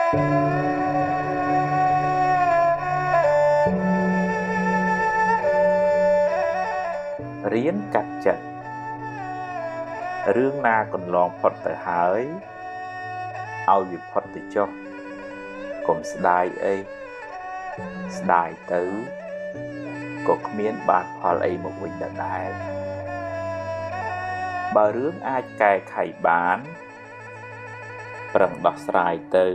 រៀនកាត់ចិត្តរឿងណាកន្លងផុតទៅហើយឲ្យវាផុតទៅចុះកុំស្ដាយអីស្ដាយទៅក៏គ្មានបានផលអីមកវិញដដែលបើរឿងអាចកែខៃបានប្រឹងដោះស្រាយទៅ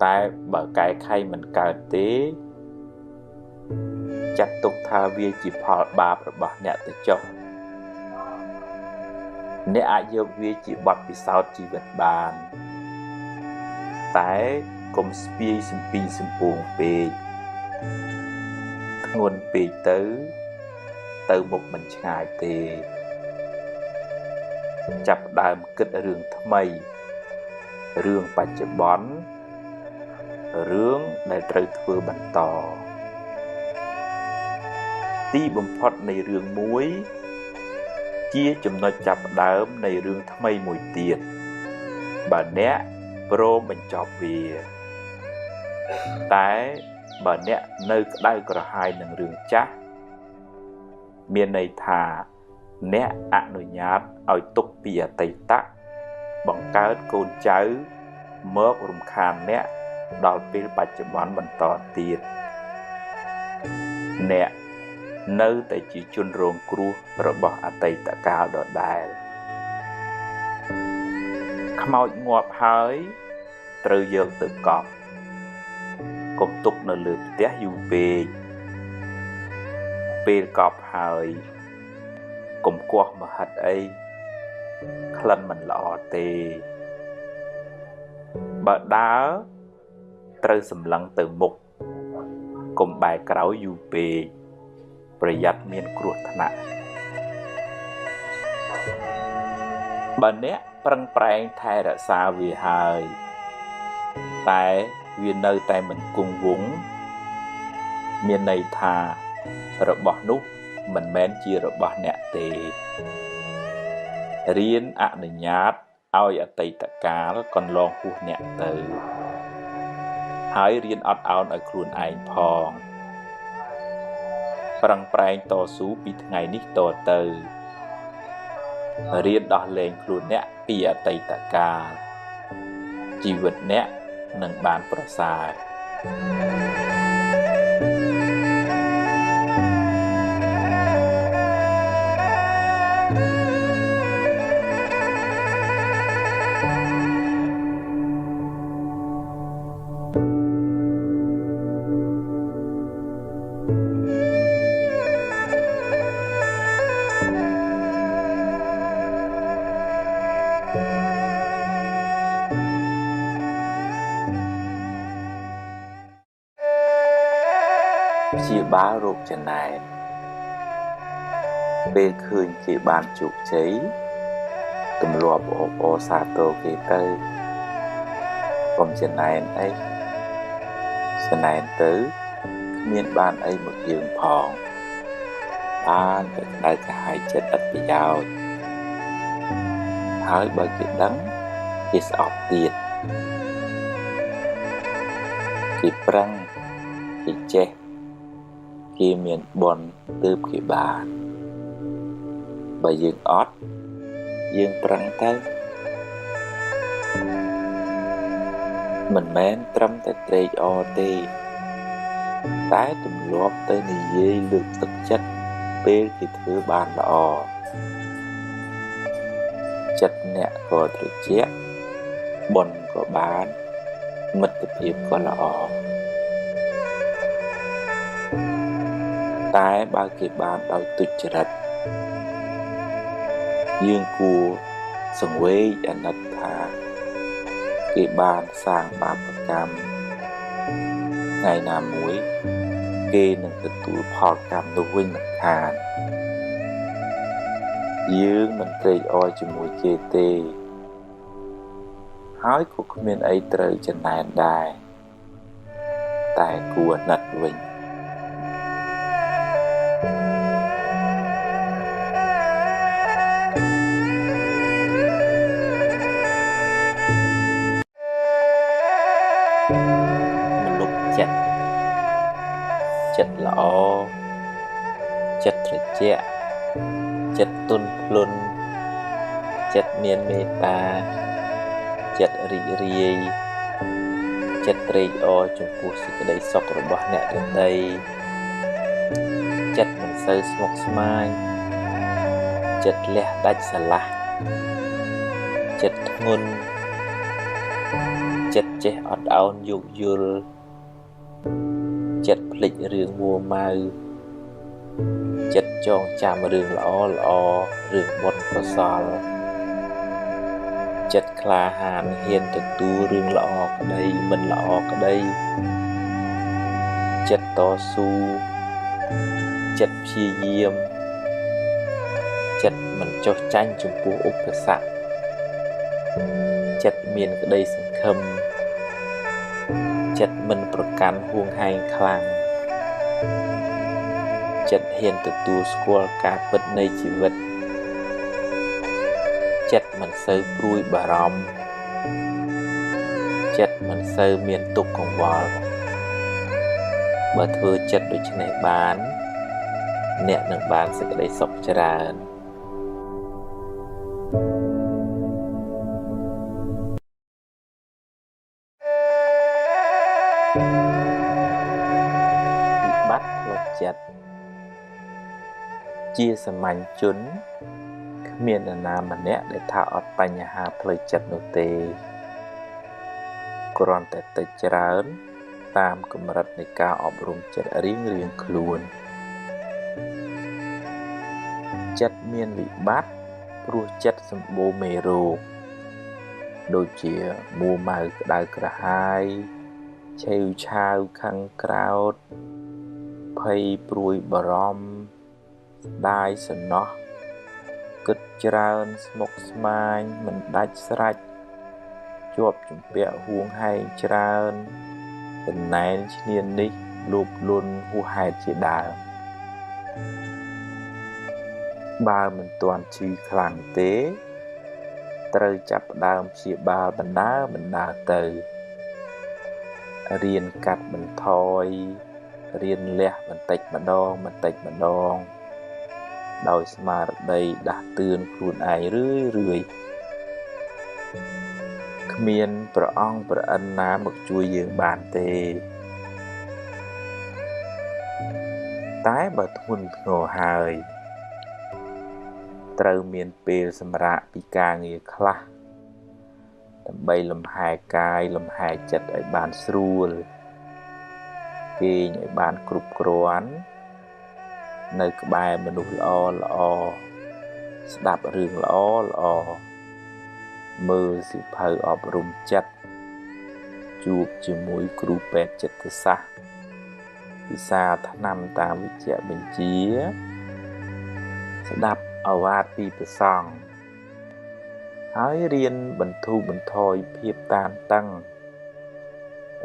តែបើកែខៃមិនកើតទេចាត់ទុកថាវាជាផលបាបរបស់អ្នកទៅចុះអ្នកអាចយកវាជាបទពិសោធន៍ជីវិតបានតែកុំស្ពាយសំពីងសំពួងពេកធ្ងន់ពេកទៅទៅមុខមិនឆ្ងាយទេចាប់ដើមគិតរឿងថ្មីរឿងបច្ចុប្បន្នរឿងដែលត្រូវធ្វើបន្តទីបំផុតនៃរឿងមួយជាចំណុចចាប់ផ្ដើមនៃរឿងថ្មីមួយទៀតបើអ្នកព្រមបញ្ចប់វាតែបើអ្នកនៅក្តៅក្រហាយនឹងរឿងចាស់មានន័យថាអ្នកអនុញ្ញាតឲ្យទុកពីអតីតបង្កើតកូនចៅមករំខានអ្នកដល់ពេលបច្ចុប្បន្នបន្តទៀតអ្នកនៅតែជាជនរងគ្រោះរបស់អតីតកាលដដែលខ្មោចងាប់ហើយត្រូវយកទៅកប់កុំទុកនៅលើផ្ទះយូរពេកពេលកប់ហើយកុំគាស់មហិតអីក្លិនមិនល្អទេបើដើរត្រូវសម្លឹងទៅមុខកុំបែរក្រោយយូរពេកប្រយ័ត្នមានគ្រោះថ្នាក់បើអ្នកប្រឹងប្រែងថែរក្សាវាហើយតែវានៅតែមិនគង់វង្សមានន័យថារបស់នោះមិនមែនជារបស់អ្នកទេរៀនអនុញ្ញាតឲ្យអតីតកាលកន្លងហួសអ្នកទៅហើយរៀនអត់ឱនឲ្យខ្លួនឯងផងប្រឹងប្រែងតស៊ូពីថ្ងៃនេះតទៅរៀនដោះលែងខ្លួនអ្នកពីអតីតកាលជីវិតអ្នកនឹងបានប្រសើរព្យាបាលរោគចំណែនពេលឃើញគេបានជោគជ័យទម្លាប់អបអរសាទរគេទៅកុំចំណែនអីចំណែនទៅគ្មានបានអីមកយើងផងបានតែក្តៅក្រហាយចិត្តឥតប្រយោជន៍ហើយបើគេដឹងគេស្អប់ទៀតគេប្រឹងគេចេះគេមានបុណ្យទើបគេបានបើយើងអត់យើងប្រឹងទៅមិនមែនត្រឹមតែត្រេកអរទេតែទម្លាប់ទៅនិយាយលើកទឹកចិត្តពេលគេធ្វើបានល្អចិត្តអ្នកក៏ត្រជាក់បុណ្យក៏បានមិត្តភាពក៏ល្អតែបើគេបានដោយទុច្ចរិតយើងគួរសង្វេគអាណិតថាគេបានសាងបាបកម្មថ្ងៃណាមួយគេនឹងទទួលផលកម្មនោះវិញមិនខានយើងមិនត្រេកអរជាមួយគេទេហើយក៏គ្មានអីត្រូវចំណែនដែរតែគួរអាណិតវិញ ល្អចិត្តត្រជាក់ចិត្តទន់ភ្លន់ចិត្តមានមេត្តាចិត្តរីករាយចិត្តត្រេកអរចំពោះសេចក្តីសុខរបស់អ្នកដទៃចិត្តមិនសូវស្មុគស្មាញចិត្តលះដាច់ស្រឡះចិត្តធ្ងន់ចិត្តចេះអត់ឱនយោគយល់ចិត្តភ្លេចរឿងមួម៉ៅចិត្តចងចាំរឿងល្អល្អរឿងបុណ្យកុសលចិត្តក្លាហានហ៊ានទទួលរឿងល្អក្តីមិនល្អក្តីចិត្តតស៊ូចិត្តព្យាយាមចិត្តមិនចុះចាញ់ចំពោះឧបសគ្គចិត្តមានក្តីសង្ឃឹមចិត្តមិនប្រកាន់ហួងហែងខ្លាំងចិត្តហ៊ានទទួលស្គាល់ការពិតនៃជីវិតចិត្តមិនសូវព្រួយបារម្ភចិត្តមិនសូវមានទុក្ខកង្វល់បើធ្វើចិត្តដូច្នេះបានអ្នកនឹងបានសេចក្តីសុខច្រើនវិបត្តិផ្លូវចិត្តជាសាមញ្ញជនគ្មាននរណាម្នាក់ដែលថាអត់បញ្ហាផ្លូវចិត្តនោះទេគ្រាន់តែតិចច្រើនតាមកម្រិតនៃការអប់រំចិត្តរៀងៗខ្លួនចិត្តមានវិបត្តិព្រោះចិត្តសម្បូរមេរោគដូចជាមួម៉ៅក្តៅក្រហាយឆេវឆាវខឹងក្រោធភ័យព្រួយបារម្ភស្ដាយសំណោះគិតច្រើនស្មុគស្មាញមិនដាច់ស្រេចជាប់ជំពាក់ហួងហែងច្រើនចំណែនឈ្នាននេះលោភលន់ហួសហេតុជាដើមបើមិនទាន់ឈឺខ្លាំងទេត្រូវចាប់ផ្ដើមព្យាបាលបណ្ដើរទៅរៀនកាត់បន្ថយរៀនលះបន្តិចម្ដងដោយស្មារតីដាស់តឿនខ្លួនឯងរឿយៗគ្មានព្រះអង្គព្រះឥន្ទណាមកជួយយើងបានទេតែបើធ្ងន់ធ្ងរហើយត្រូវមានពេលសម្រាកពីការងារខ្លះដើម្បីលំហែកាយលំហែចិត្តឲ្យបានស្រួលគេងឲ្យបានគ្រប់គ្រាន់នៅក្បែរមនុស្សល្អល្អស្ដាប់រឿងល្អល្អមើលសៀវភៅអប់រំចិត្តជួបជាមួយគ្រូពេទ្យចិត្តសាស្ត្រពិសាថ្នាំតាមវិជ្ជបញ្ជាស្ដាប់ឱវាទពីព្រះសង្ឃហើយរៀនបន្ធូរបន្ថយភាពតានតឹង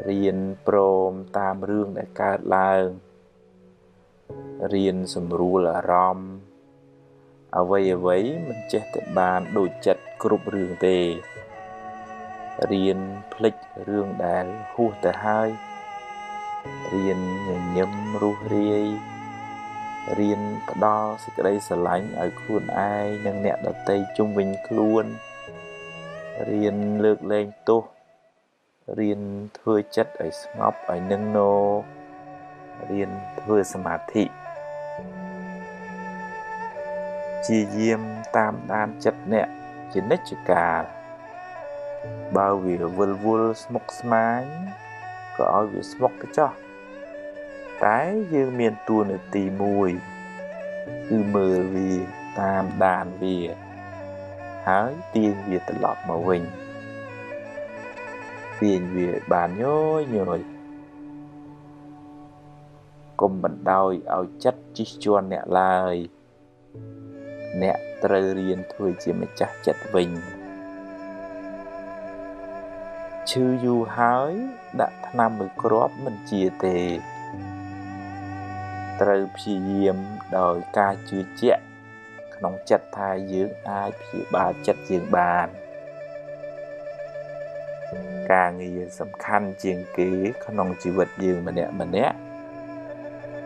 រៀនព្រមតាមរឿងដែលកើតឡើងរៀនសម្រួលអារម្មណ៍អ្វីៗមិនចេះតែបានដូចចិត្តគ្រប់រឿងទេរៀនភ្លេចរឿងដែលហួសទៅហើយរៀនញញឹមរួសរាយរៀនផ្ដល់សេចក្តីស្រឡាញ់ឲ្យខ្លួនឯងនិងអ្នកដទៃជុំវិញខ្លួនរៀនលើកលែងទោសរៀនធ្វើចិត្តឲ្យស្ងប់ឲ្យនឹងណរៀនធ្វើសមាធិជាយាមតាមដានចិត្តអ្នកជានិច្ចកាលបើវាវិលវល់ស្មុគស្មាញក៏ឲ្យវាស្មុគទៅចោះតែយើងមានតួនាទីមួយគឺមើលវាតាមដានវាហើយទាញវាត្រឡប់មកវិញទាញវាបានញយៗកុំបណ្ដោយឲ្យចិត្តជិះជាន់អ្នកឡើយអ្នកត្រូវរៀនធ្វើជាម្ចាស់ចិត្តវិញឈឺយូរហើយដាក់ថ្នាំមួយគ្រាប់មិនជាទេត្រូវព្យាយាមដោយការជឿជាក់ក្នុងចិត្តថាយើងអាចព្យាបាលចិត្តយើងបានការងារសំខាន់ជាងគេក្នុងជីវិតយើងម្នាក់ៗ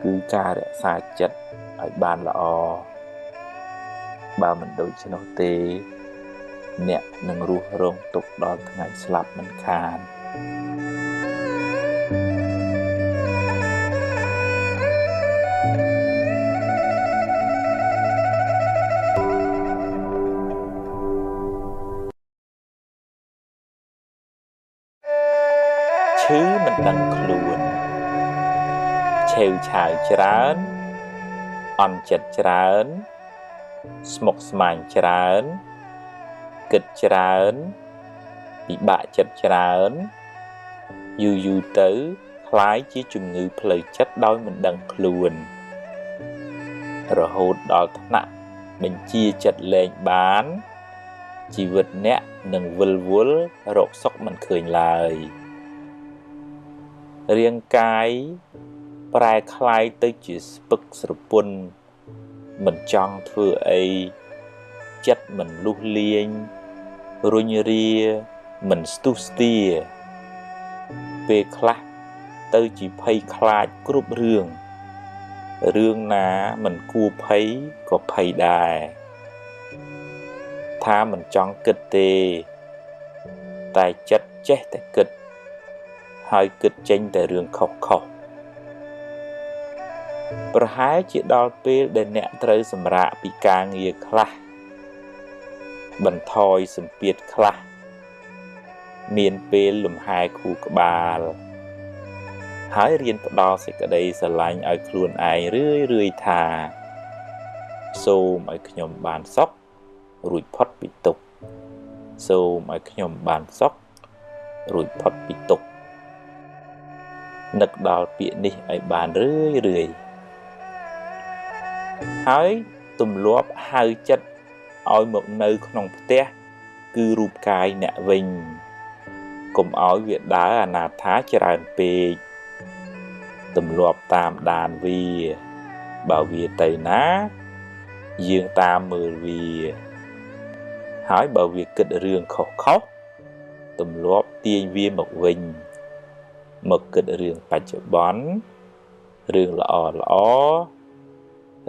គឺការរក្សាចិត្តឲ្យបានល្អបើមិនដូច្នោះទេអ្នកនឹងរស់រងទុក្ខដល់ថ្ងៃស្លាប់មិនខានឈឺមិនដឹងខ្លួនឆេវឆាវច្រើនអន់ចិត្តច្រើនស្មុគស្មាញច្រើនគិតច្រើនពិបាកចិត្តច្រើនយូរយូរទៅក្លាយជាជំងឺផ្លូវចិត្តដោយមិនដឹងខ្លួនរហូតដល់ថ្នាក់បញ្ជាចិត្តលែងបានជីវិតអ្នកនឹងវិលវល់រកសុខមិនឃើញឡើយរាងកាយប្រែក្លាយទៅជាស្ពឹកស្រពន់មិនចង់ធ្វើអីចិត្តមិនលុះលាញរុញរាមិនស្ទុះស្ទាពេលខ្លះទៅជាភ័យខ្លាចគ្រប់រឿងរឿងណាមិនគួរភ័យក៏ភ័យដែរថាមិនចង់គិតទេតែចិត្តចេះតែគិតហើយគិតចេញតែរឿងខុសៗប្រហែលជាដល់ពេលដែលអ្នកត្រូវសម្រាកពីការងារខ្លះបន្ថយសម្ពាធខ្លះមានពេលលំហែខួរក្បាលហើយរៀនផ្ដល់សេចក្តីស្រឡាញ់ឲ្យខ្លួនឯងរឿយៗថាសូមឲ្យខ្ញុំបានសុខរួចផុតពីទុក្ខសូមឲ្យខ្ញុំបានសុខរួចផុតពីទុក្ខនឹកដល់ពាក្យនេះឲ្យបានរឿយៗហើយទម្លាប់ហៅចិត្តឲ្យមកនៅក្នុងផ្ទះគឺរូបកាយអ្នកវិញកុំឲ្យវាដើរអនាថាច្រើនពេកទម្លាប់តាមដានវាបើវាទៅណាយើងតាមមើលវាហើយបើវាគិតរឿងខុសៗទម្លាប់ទាញវាមកវិញមកគិតរឿងបច្ចុប្បន្នរឿងល្អល្អ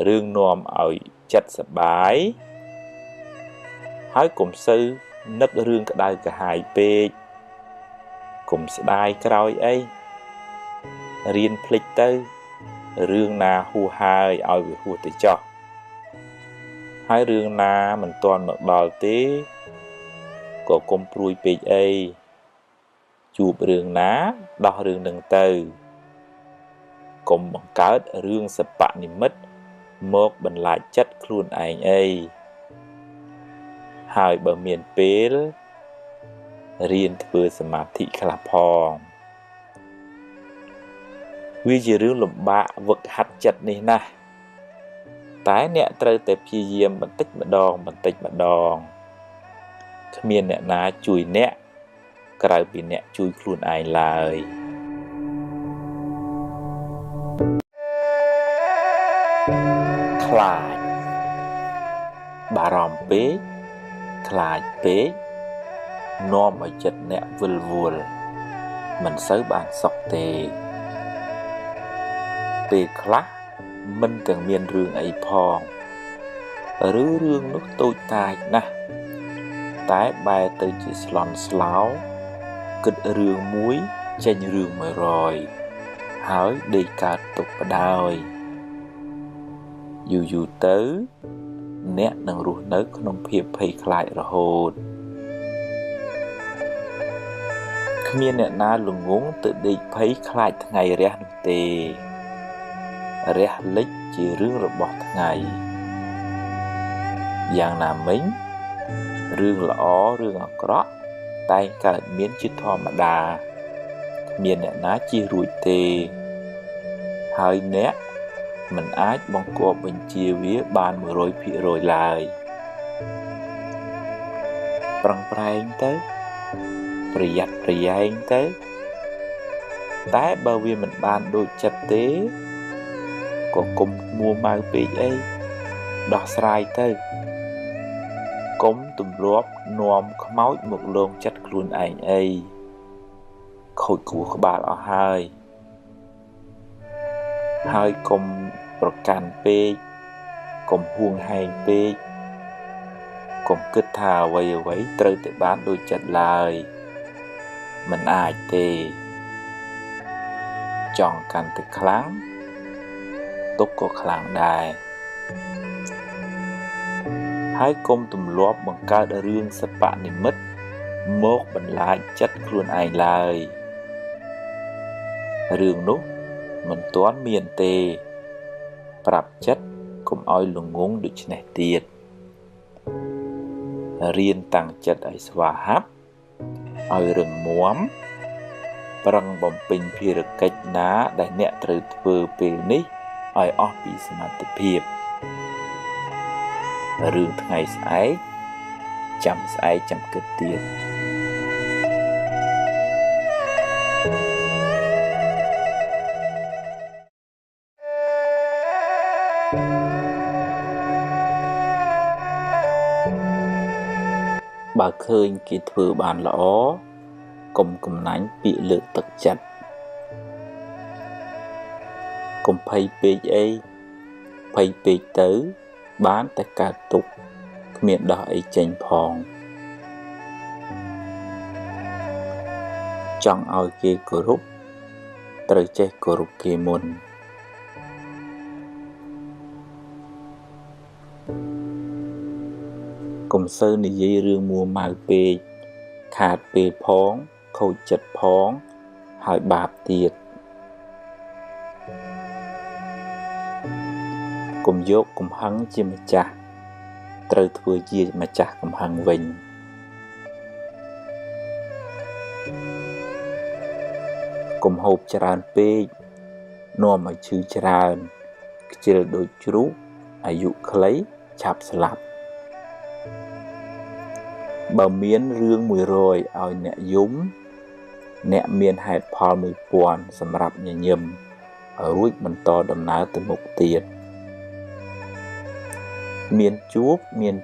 រឿងនាំឲ្យចិត្តសប្បាយហើយកុំសូវនឹករឿងក្តៅក្រហាយពេកកុំស្ដាយក្រោយអីរៀនភ្លេចទៅរឿងណាហួសហើយឲ្យវាហួសទៅចោះហើយរឿងណាមិនទាន់មកដល់ទេក៏កុំព្រួយពេកអីជួបរឿងណាដោះរឿងនឹងទៅកុំបង្កើតរឿងសបនិមិត្តមកបន្លាចចិត្តខ្លួនឯងអីហើយបើមានពេលរៀនធ្វើសមាធិខ្លះផងវាជារឿងលំបាកវឹកហាត់ចិត្តនេះណាស់តែអ្នកត្រូវតែព្យាយាមបន្តិចម្ដងបន្តិចម្ដងគ្មានអ្នកណាជួយអ្នកក្រៅពីអ្នកជួយខ្លួនឯងឡើយខ្លាចបារម្ភពេកខ្លាចពេកនាំឲ្យចិត្តអ្នកវិលវល់មិនសូវបានសុខទេពេលខ្លះមិនទាំងមានរឿងអីផងឬរឿងនោះតូចតាចណាស់តែបែរទៅជាស្លន់ស្លោគិតរឿងមួយចេញរឿង100ហើយដេកកើតទុកបដ ாய் យូរយូរទៅអ្នកនឹងរស់នៅក្នុងភាពភ័យខ្លាចរហូតគ្មានអ្នកណាល្ងង់ទៅដេកភ័យខ្លាចថ្ងៃរះនោះទេរះលិចជារឿងរបស់ថ្ងៃយ៉ាងណាមិញរឿងល្អរឿងអាក្រក់តែងកើតមានជាធម្មតាគ្មានអ្នកណាជៀសរួចទេហើយអ្នកមិនអាចបង្គាប់បញ្ជាវាបាន 100% ឡើយប្រឹងប្រែងទៅប្រយ័ត្នប្រយែងទៅតែបើវាមិនបានដូចចិត្តទេក៏កុំមួម៉ៅពេកអីដោះស្រាយទៅកុំទម្លាប់នាំខ្មោចមកលងចិត្តខ្លួនឯងអីខូចខួរក្បាលអស់ហើយ ហើយកុំប្រកាន់ពេកកុំហួងហែងពេកកុំគិតថាអ្វីអ្វីត្រូវតែបានដូចចិត្តឡើយមិនអាចទេចង់កាន់តែខ្លាំងទុក្ខក៏ខ្លាំងដែរហើយកុំទម្លាប់បង្កើតរឿងសបនិមិត្តមកបន្លាចចិត្តខ្លួនឯងឡើយរឿងនោះមិនទាន់មានទេប្រាប់ចិត្តកុំឲ្យល្ងង់ដូច្នេះទៀតរៀនតាំងចិត្តឲ្យស្វាហាប់ឲ្យរឹងមាំប្រឹងបំពេញភារកិច្ចណាដែលអ្នកត្រូវធ្វើពេលនេះឲ្យអស់ពីសមត្ថភាពរឿងថ្ងៃស្អែកចាំស្អែកចាំគិតទៀតបើឃើញគេធ្វើបានល្អកុំកំណាញ់ពាក្យលើកទឹកចិត្តកុំភ័យពេកអីភ័យពេកទៅបានតែកើតទុក្ខគ្មានដោះអីចេញផងចង់ឲ្យគេគោរពត្រូវចេះគោរពគេមុនកុំសូវនិយាយរឿងមួម៉ៅពេកខាតពេលផងខូចចិត្តផងហើយបាបទៀតកុំយកកំហឹងជាម្ចាស់ត្រូវធ្វើជាម្ចាស់កំហឹងវិញកុំហូបច្រើនពេកនាំឲ្យឈឺច្រើនខ្ជិលដូចជ្រូកអាយុខ្លីឆាប់ស្លាប់បើមានរឿង100ឲ្យអ្នកយំអ្នកមានហេតុផល1000សម្រាប់ញញឹមរួចបន្តដំណើរទៅមុខទៀតមានជួបមាន